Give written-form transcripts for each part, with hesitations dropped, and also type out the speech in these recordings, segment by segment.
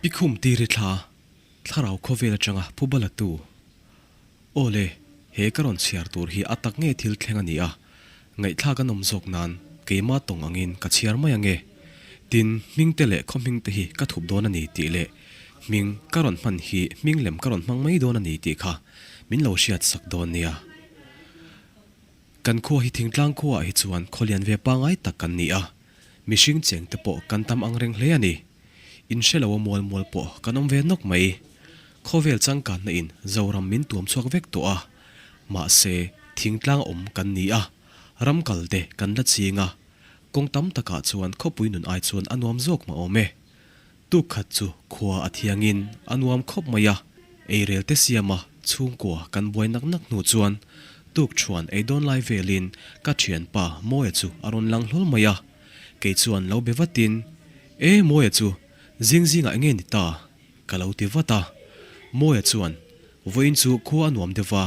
Pikhum tiri thla, thlarau khawvel atanga phuba la tu. Aw le, he ka rawn chhiar tur hi a tak nge thil thleng a ni a, ngaihthlak an awm zawk nan keima tawng angin ka chhiar mai ange. Tin, hming te leh khaw hming te hi ka thup dawn a ni tih leh hming ka rawn hman hi hming lem ka rawn hmang mai dawn a ni tih kha min lo hriat sak dawn nia. Kan khua hi thingtlang khuaah hi chuan khaw lian ve pangai tak kan ni a, mihring cheng te pawh kan tam ang reng hle a ni. In hre lo a mual mual pawh kan awm ve nawk mai. Khawvel changkanna in Zoram min tuam chhuak vek tawh a, mahse thingtlang awm kan ni a, ram kal te kan la ching a, kawng tam takah chuan khawpui nun ai chuan a nuam zawk mah awm e. Tuk khat chu khua a thiangin a nuam khawp mai a, eirel te siama chhungkua kan buai nak nak hnu chuan tuk thuan ei dawn lai velin ka thianpa Mawia chu a rawn lang hlawl mai a, kei chuan lo be vatin, E Mawia chu zing zingah enge ni ta? ka lo ti vat a, Mawia chuan, Vawiin chu khua a nuam deuh va,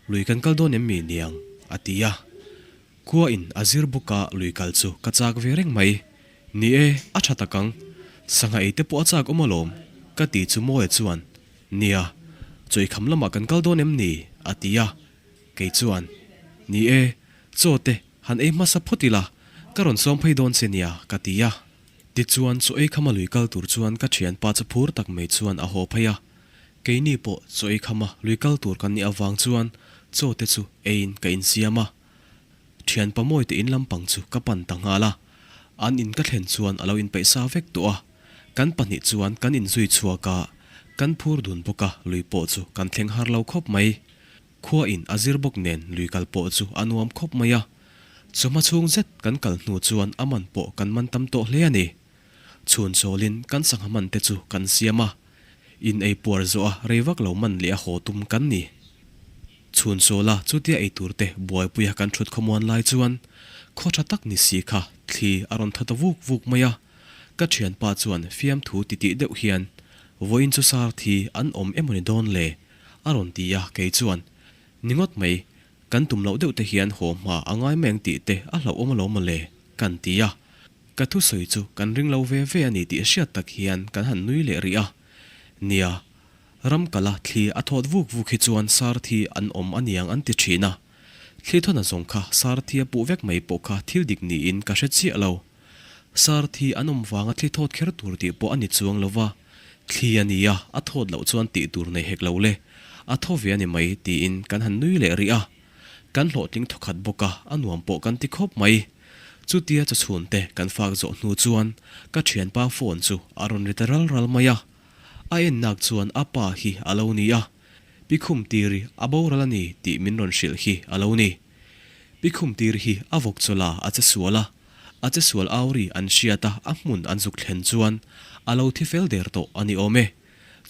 lui kan kal dawn em mi niang? a ti a. Khua in a zir bawk a lui kal chu ka chak ve reng mai. Ni e, a tha tak ang. Sangha ei te pawh a chak awm alawm, ka ti chu Mawia chuan, Nia, chaw i kham lamah kan kal dawn em ni? a ti a. Kei chuan, Ni e, chaw te han ei hmasa phawt ila, ka rawn sawm phei dawn che nia, ka ti a. Tichuan chaw ei khama lui kal tur chuan ka thianpa chu phur tak mai chuan a haw phei a. Keini pawh chaw ei khama lui kal tur kan nih avang chuan chaw te chu eiin ka insiam a. Thianpa mawi te in lampang chu ka pan ta nghal a. An in ka thlen chuan a lo inpeih sa vek tawh a. Kan pahnih chuan kan inzui chhuak a, kan phur dun bawk a, lui pawh chu kan thleng har lo khawp mai. Khua in a zir bawk nen lui kal pawh chu a nuam khawp mai a. Chawhma chhung zet kan kal hnu chuan a man pawh kan man tam tawh hle a ni. Chhun chawlin kan sangha man te chu kan siam a. In ei puar zawh a rei vak lo man leh a haw tum kan ni. Chhun chawla chutia ei tur te buaipuia kan thut khawmuan lai chuan khaw tha tak ni si kha thli a rawn thaw ta vuk vuk mai a. Ka thianpa chuan fiamthu titih deuh hian, Vawiin chu sar thi an awm emawni dawn le? A rawn ti a, kei chuan, Ni ngawt mai, kan tum loh deuh te hian haw hma a ngai mai ang tih te a hlauhawm alawm mawle, kan ti a. Ka thusawi chu kan ring lo ve ve a ni tih hriat tak hian kan han nui leh rih a. Nia, ram kala thli a thawt vuk vuk hi chuan sar thi an awm a niang an ti thin a. Thli thawna zawng kha sar thi a puh vek mai pawh kha thil dik niin ka hre chiah lo. Sar thi an awm vanga thli thawt kher tur tih pawh a ni chuang lo va, thli a nia, a thawt loh chuan tih tur nei hek lo le, a thaw ve a ni mai tiin kan han nui leh rih a. Kan hlawhtling thawkhat bawk a, a nuam pawh kan ti khawp mai. Chutia chawchhun te kan fak zawh hnu chuan ka thianpa phone chu a rawn ri ta ral ral mai a. A en nak chuan a pa hi a lo ni a, Pi Khumtiri a boral a ni tih min rawn hrilh hi a lo ni. Pi Khumtiri hi a vawk chawlh a, a che sual a. A che sual auri an hriat a, a hmun an zuk thlen chuan a lo thi fel der tawh a ni awm e.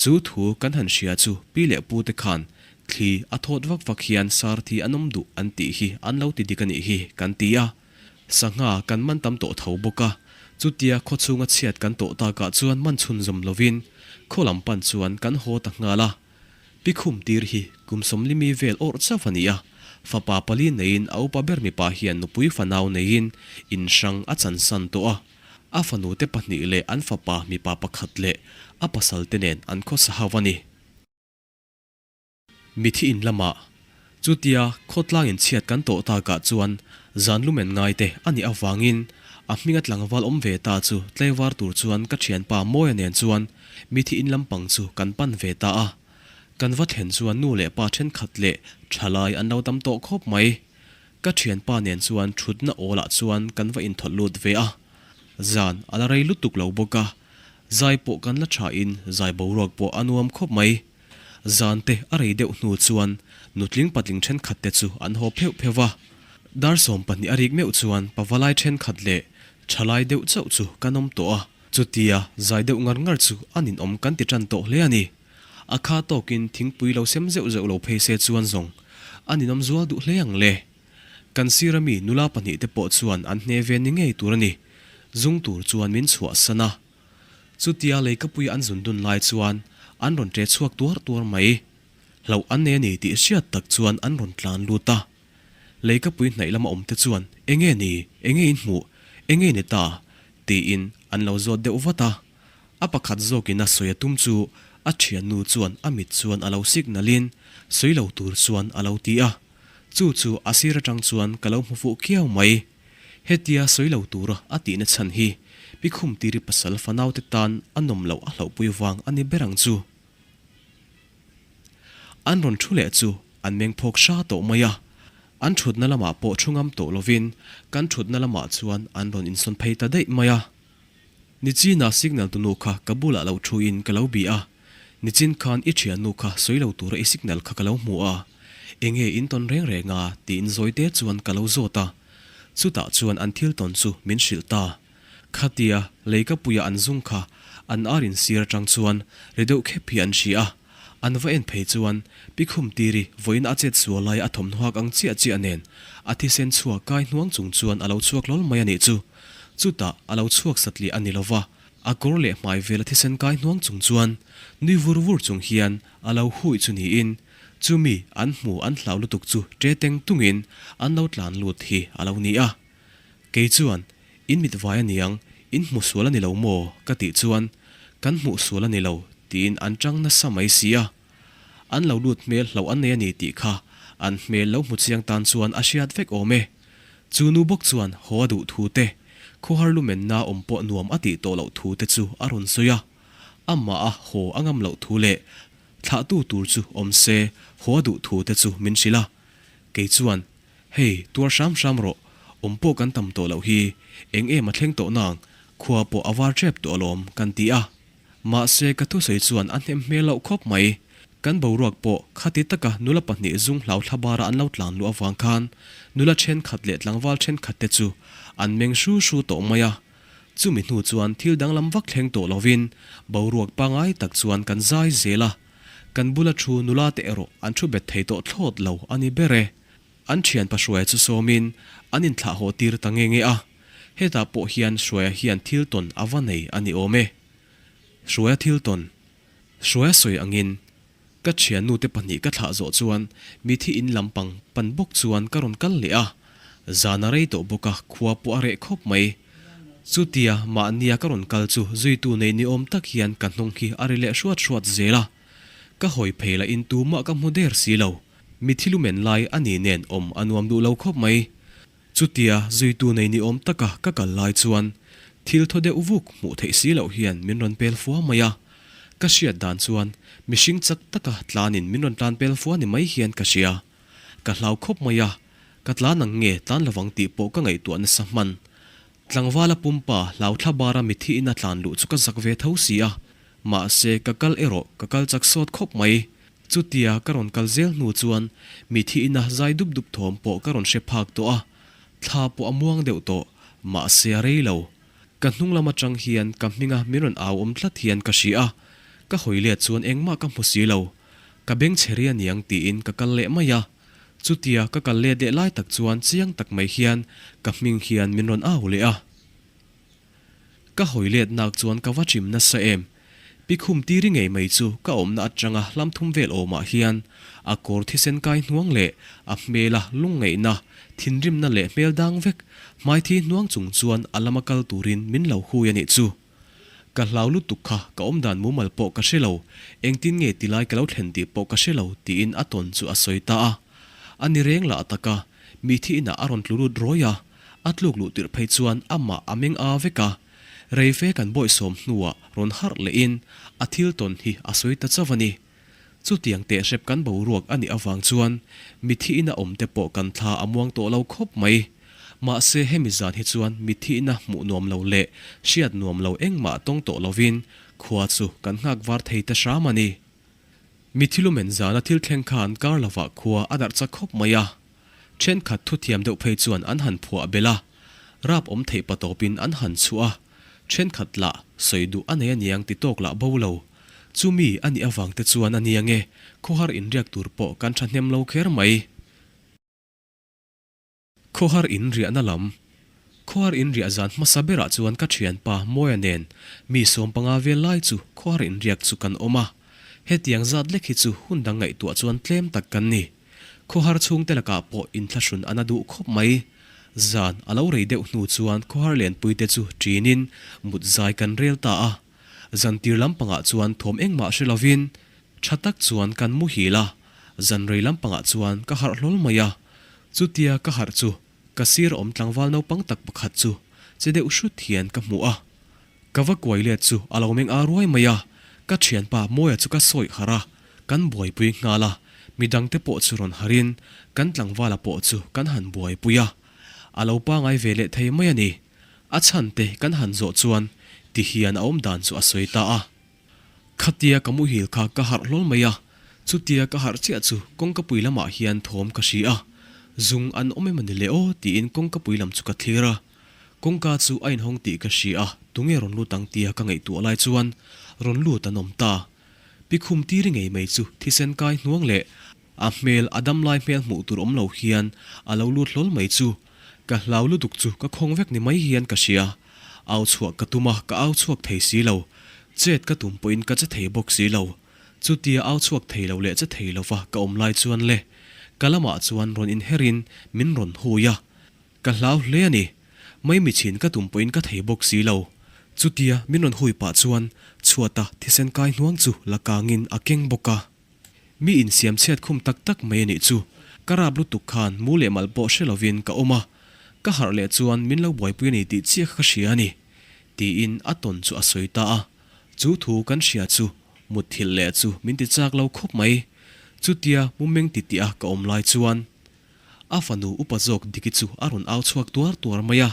Chu thu kan han hria chu pi leh pu te khan thli a thawt vak vak hian sar thi an awm duh an tih hi an lo ti dik a nih hi kan ti a. Sangha kan man tam tawh tho bawk a, chutia khaw chhunga chhiat kan tawh takah chuan man chhun zawm lovin khaw lam pan chuan kan haw ta nghal a. Pi khum tir hi kum sawmlimi vel awrh chauh a ni a, fapa pali neiin a upa ber mipa hian nupui fanau neiin in hrang a chansan tawh a, a fanute pahnih leh an fapa mipa pakhat leh a pasal te nen an khawsa ho a ni. Mithi in lamah chutia khawtlang in chhiat kan tawh takah chuan zan lumen ngai te a nih avangin a hminga tlangval awm ve ta chu tlaivar tur chuan ka thianpa Mawia nen chuan Mithi in lampang chu kan pan ve ta a, kan va thlen chuan nu leh pa thenkhat leh thalai an lo tam tawh khawp mai. Ka thianpa nen chuan thutna awlah chuan kan va inthawlh lut ve a, zan a la rei lutuk lo bawk a, zai pawh kan la tha in zai boruak pawh a nuam khawp mai. Zan te a rei deuh hnu chuan nutling patling thenkhat te chu an haw pheuh pheuh va, dar 12 a rik meuh chuan pavalai thenkhat leh thalai deuh chauh chu kan awm tawh a. Chutia zai deuh ngar ngar chu a ninawm kan ti tan tawh hle a ni. A kha tawkin thingpui lo sem zeuh zeuh lo phei se chuan zawng a ninawm zual duh hle ang le. Kan sira mi nula pahnih te pawh chuan an hne ve ni ngei tur a ni. Zung tur chuan min chhuah san a. Chutia leikapui an zun dun lai chuan an rawn ṭe chhuak tuar tuar mai. Hlauh an nei a ni tih hriat tak chuan an rawn tlan lut a. Leikapui hnaih lama awm te chuan Enge ni? Enge in hmuh? Enge ni ta? Tiin an lo zawt deuh vat a. A pakhat zawkina sawi a tum chu a thiannu chuan a mit chuan a lo signal-in sawi lo tur chuan a lo ti a. Chu chu a sir atang chuan ka lo hmu fuh kiau mai. Hetia sawi lo tura a tihna chhan hi Pi Khumtiri pasal fanaute tan a nawm loh a hlauhpui vang a ni ber ang chu. An rawn thu leh chu an meng phawk hra tawh mai a. An thutna lamah pawh thu ngam tawh lovin kan thutna lamah chuan an rawn insawn phei ta daih mai a. Nichina signal tunu kha ka bulah lo thuin ka lo bih a, nichin khan i thiannu kha sawi lo tura i signal kha ka lo hmu a, enge in tawn reng reng a tiin zawite chuan ka lo zawt a. Chutah chuan an thil tawn chu min hrilh ta. Khatia leikapuia an zung kha an ar in sir atang chuan ri deuh khep hi an hria a, an va en phei chuan Pi Khumtiri vawiin a chet sual lai a thawmhnaw hak ang chiah chiah nen a thisen chhuak kai hnuang chung chuan a lo chhuak hlawl mai a nih chu. Chutah a lo chhuak satliah a ni lova, a kawr leh hmai vel a thisen kai hnuang chung chuan nui vur vur chung hian a lo hui chu niin chumi an hmu an hlau lutuk chu ṭe teng tungin an lo tlan lut hi a lo ni a. Kei chuan, In mit vai a niang, in hmu sual a ni lo maw? ka tih chuan, Kan hmuh sual a ni lo, tiin an ṭang nasa mai si a. An lo lut hmel hlauh an nei a ni tih kha an hmel lo hmu chiang tan chuan a hriat vek awm e. Chu nu bawk chuan haw a duh thu te, khawhar lumenna awm pawh nuam a tih tawh loh thu te chu a rawn sawi a. Amah a haw a ngam loh thu leh thlahtu tur chu awm se haw a duh thu te chu min hrilh a. Kei chuan, Hei, tuar hram hram rawh, awm pawh kan tam tawh loh hi, eng em a thleng tawh nang, khua pawh a var tep tawh alawm, kan ti a. Mahse, ka thusawi chuan a hnem hmel loh khawp mai. Kan boruak pawh khati taka nula pahnih zung hlau thla bara an lo tlan luh avang khan nula thenkhat leh tlangval thenkhat te chu an meng hru hru tawh mai a. Chumi hnu chuan thil danglam vak thleng tawh lovin boruak pangai tak chuan kan zai zel a. Kan bula thu nula te erawh an thu bet thei tawh thlawt lo a ni ber e. An thianpa Hruaia chu sawmin an inthlah haw tir ta nge nge a. Hetah pawh hian Hruaia hian thil tawn a va nei a ni awm e. Hruaia thil tawn. Hruaia sawi angin ka thiannu te pahnih ka thlah zawh chuan mithi in lampang pan bawk chuan ka rawn kal leh a. Zan a rei tawh bawk a, khua pawh a reh khawp mai. Chutia mahnia ka rawn kal chu zuitu nei ni awm tak hian ka hnung hi a ri leh hruat hruat zel a. Ka hawi phei lah in tumah ka hmu der si lo. Mithi lumen lai a ni nen awm a nuam duh lo khawp mai. Chutia zuitu nei ni awm taka ka kal lai chuan thil thaw deuh vuk hmuh theih si loh hian min rawn pel fua mai a. Ka hriat dan chuan mihring chak taka tlanin min rawn tlan pel fua ni mai hian ka hria. Ka hlau khawp mai a, ka tlan ang nge tlan lovang tih pawh ka ngaihtuah nasa hman. Tlangvala pumpa hlau thla bara mithi ina tlan luh chu ka zak ve tho si a, mahse ka kal erawh ka kal chak sawt khawp mai. Chutia ka rawn kal zel hnu chuan mithi ina zai dup dup thawm pawh ka rawn hre phak tawh a, thla pawh a muang deuh tawh, mahse a rei lo. Ka hnung lam atang hian ka hminga min rawn au awm tlat hian ka hria a, ka hawi let chuan engmah ka hmu si lo. Ka beng chhe ri aniang tiin ka kal leh mai a. Chutia ka kal let leh lai tak chuan chiang tak mai hian ka hming hian min rawn au leh a. Ka hawi let nak chuan ka va chim nasa em. Pi khum tiri ngei mai chu ka awmna atanga hlam thum vel awmah hian a kawr thisen kai hnuang leh a hmela lungngaihna, thinrimna leh hmel dang vek hmaithi hnuang chung chuan a lama kal turin min lo hui a nih chu. Ka hlau lutuk kha ka awmdan mumal pawh ka hre lo, engtin nge tilai ka lo thlen tih pawh ka hre lo tiin a tawn chu a sawi ta a. A ni reng lah tak a, mithi inah a rawn tlu lut rawi a, a tluk luh tirh phei chuan amah a meng a vek a. Reife kan bawihsawm hnuah rawn harh lehin a thil tawn hi a sawi ta chauh a ni. Chutiang tehhrep kan boruak a nih avang chuan mithi ina awm te pawh kan thla a muang tawh lo khawp mai. Mahse hemi zan hi chuan mithi ina hmuh nuam lo leh hriat nuam lo engmah tawng tawh lovin khua chu kan nghak var thei ta hram a ni. Mithi lumen zana thil thleng khan kar lovah khua a darh chak khawp mai a. Thenkhat thuthiam deuh phei chuan an han phuah belh a, rap awm theih patawpin an han chhuah a, thenkhat lah sawi duh a nei aniang ti tawk lah bo lo. Chumi a nih avang te chuan a nia nge khawhar inriak tur pawh kan thahnem lo kher mai. Khawhar inriahna lam. Khawhar inriah zan hmasa berah chuan ka thianpa Mawia nen mi 15 vel lai chu khawhar inriak chu kan awm a. Hetiang zat lek hi chu hun dang ngaihtuah chuan tlem tak kan ni. Khawhar chhungte lakah pawh inthlahrun a na duh khawp mai. Zan a lo rei deuh hnu chuan khawhar lenpuite chu ṭinin mut zai kan rel ta a. Zan tir lampangah chuan thawm engmah hre lovin tha tak chuan kan muhil a, zan rei lampangah chuan ka harh hlawl mai a. Chutia ka harh chu ka sir awm tlangval naupang tak pakhat chu che deuh hrut hian ka hmu a. Ka va kuai let chu a lo meng a ruai mai a, ka thianpa Mawia chu ka sawi harh a, kan buaipui nghal a, midangte pawh chu rawn harhin kan tlangvala pawh chu kan han buaipui a. A lo pangai ve leh thei mai a ni. A chhan te kan han zawh chuan ti hian a awm dan chu a sawi ta a. Khatia ka muhil kha ka harh hlawl mai a, chutia ka harh chiah chu kawngkapui lamah hian thawm ka hri a, zung an awm em a ni le aw tiin kawngkapui lam chu ka thlir a. Kawngka chu a inhawng tih ka hria a, tunge rawn lut ang tia ka ngaihtuah lai chuan rawn lut an awm ta. Pi khum tiri ngei mai chu thisen kai hnuang leh a hmel a dam lai hmel hmuh tur awm lo hian a lo lut hlawl mai chu ka hlau lutuk chu ka khawng vek ni mai hian ka hria. Au chhuah ka tum a, ka au chhuak thei si lo. Chet ka tum pawhin ka che thei bawk si lo. Chutia au chhuak thei lo leh che thei lova ka awm lai chuan le ka lamah chuan rawn inherin min rawn hui a. Ka hlau hle a ni. Maimi chhin ka tum pawhin ka thei bawk si lo. Chutia min rawn hui pah chuan chhuata thisen kai hnuang chu la kangin a keng bawk a. Mi insiam chhiat khum tak tak mai a nih chu. Ka rap lutuk khan mu leh mal pawh hre lovin ka awm a. Ka harh leh chuan min lo buaipui a ni tih chiah kha ka hria a ni. Tiin a tawn chu a sawi ta a. Chu thu kan hria chu mutthilh leh chu min ti chak lo khawp mai. Chutia mu meng titih a ka awm lai chuan. A fanu upa zawk Diki chu a rawn au chhuak tuar tuar mai a,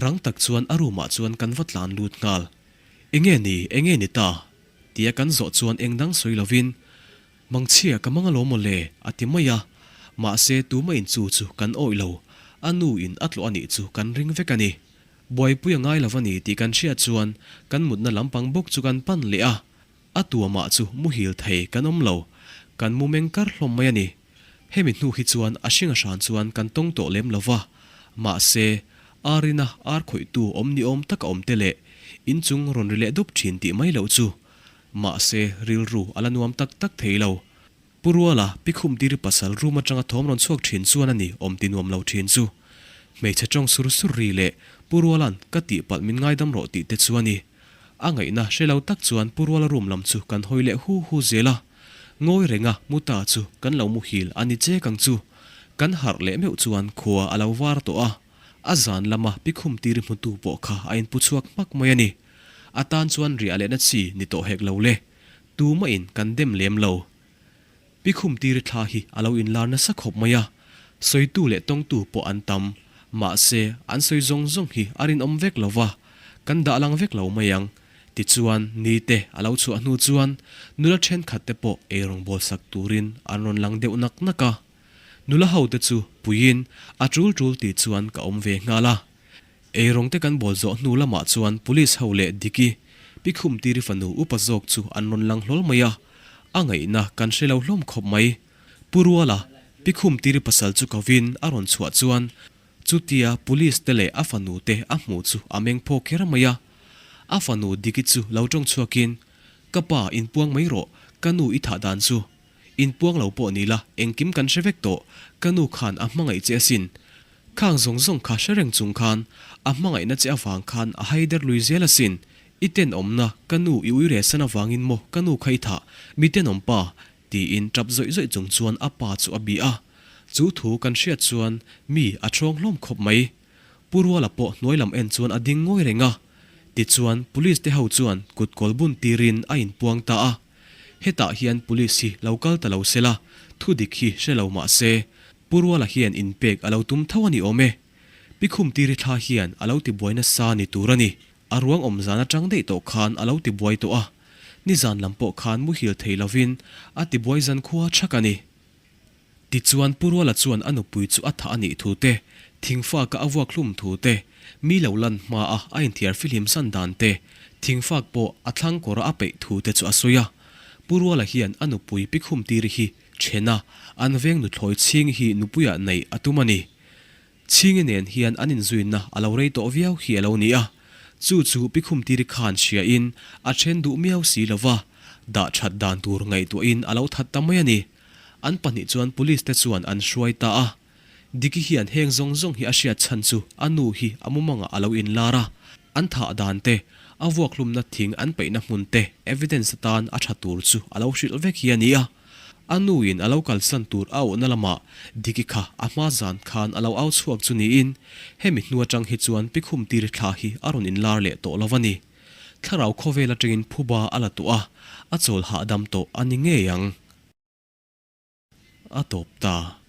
rang tak chuan a room ah chuan kan va tlan lut nghal. Enge ni, enge ni ta? tia kan zawh chuan eng dang sawi lovin, Mangchhia ka mang alawm aw le, a ti mai a. Mahse tumah in chu chu kan awih lo, a nu in a tlawh a nih chu kan ring vek a ni. Buaipui a ngai lo a ni tih kan hriat chuan kan mutna lampang bawk chu kan pan leh a, a tuamah chu muhil thei kan awm lo, kan mu meng kar hlawm mai a ni. Hemi hnu hi chuan a hring a hran chuan kan tawng tawh lem lo va, mahse, arina ar khawihtu awm ni awm taka awm te leh inchung rawn ri leh dup thin tih mai loh chu. Mahse, rilru a la nuam tak tak thei lo. Pu Ruala, Pi Khumtiri pasal room atanga thawm rawn chhuak thin chuan a ni awm ti nuam lo thin chu. Hmeichhe tawng sur sur ri leh Pu Ruala'n ka tihpalh min ngaidam rawh tih te chu a ni. A ngaihna hre lo tak chuan Pu Ruala room lam chu kan hawi leh hu hu zel a. Ngawi renga mu ta chu kan lo muhil a ni chek ang chu. Kan harh leh meuh chuan khua a lo var tawh a. A zan lama pikhum tiri hmutu pawh kha a inpu chhuak hmak mai a ni. A tan chuan riah lehna chi ni tawh hek lo le. Tumahin kan dem lem lo. Pikhum tiri thla hi a lo inlar nasa khawp mai a, sawitu leh tawngtu pawh an tam. Mahse, an sawi zawng zawng hi a rinawm vek lo va, kan dah lang vek lo mai ang. Tichuan, nite a lo chhuah hnu chuan nula thenkhat te pawh eirawngbawl sak turin an rawn lang deuh nak nak a. Nula ho te chu puiin a tul tul tih chuan ka awm ve nghal a. Eirawng te kan bawl zawh hnu lamah chuan Police ho leh Diki, Pi Khumtiri fanu upa zawk chu an rawn lang hlawl mai a, a ngaihna kan hre lo hlawm khawp mai. Pu Ruala, Pi Khumtiri pasal chu kovin a rawn chhuah chuan chutia Police te leh a fanu te a hmuh chu a meng phawk kher mai a. A fanu Diki chu lo tawng chhuakin, Ka pa, inpuang mai rawh, ka nu i thah dan chu. Inpuang lo pawh ni la, engkim kan hre vek tawh, ka nu khan a hmangaih che asin. Khang zawng zawng kha hre reng chung khan a hmangaihna che avang khan a haider lui zel asin. I tenawmna ka nu i ui reh san avangin maw ka nu kha i thah, mi tenawm pa? tiin tap zawih zawih chung chuan a pa chu a bih a. Chu thu kan hriat chuan mi a ṭhawng hlawm khawp mai. Pu Ruala pawh hnuai lam en chuan a ding ngawi reng a. Tichuan Police te ho chuan kut kawl bun tirin a inpuang ta a. Hetah hian Police hi lo kal ta lo sela, thu dik hi hre lo mah se, Pu Ruala hian inpek a lo tum tho a ni awm e. Pi Khumtiri thla hian a lo tibuai nasa ni tur a ni. A ruang awm zan atang daih tawh khan a lo tibuai tawh a. Nizan lam pawh khan muhil thei lovin a tibuai zan khua thak a ni. Tichuan Pu Ruala chuan a nupui chu a thah a nih thu te, thingfaka a vuak hlum thu te, mi lo lan hma a a inthiar fihlim san dan te, thingfak pawh a thlang kawra a peih thu te chu a sawi a. Pu Ruala hian a nupui Pi Khumtiri hi Thena, an veng nuthlawi Chhingi hi nupuiah neih a tum a ni. Chhingi nen hian an inzuina a lo rei tawh viau hi a lo ni a. Chu chu Pi Khumtiri khan hriain a then duh miau si lo va, dah that dan tur ngaihtuahin a lo that ta mai a ni. An pahnih chuan Police te chuan an hruai ta a. Diki hian heng zawng zawng hi a hriat chhan chu a nu hi a mumangah a lo inlar a. An thah dan te, A vuakhlumna thing an peihna hmun te evidence atan a tha tur chu a lo hrilh vek hi a ni a. A nu in a lo kalsan tur a auhna lamah Diki kha a hma zan khan a lo au chhuak chu niin hemi hnu atang hi chuan pi khumtir thla hi a rawn inlar leh tawh lo a ni. Thlarau khawvel atangin phuba a la tawh a, a chawl hahdam tawh a ni ngei ang. A tawp ta.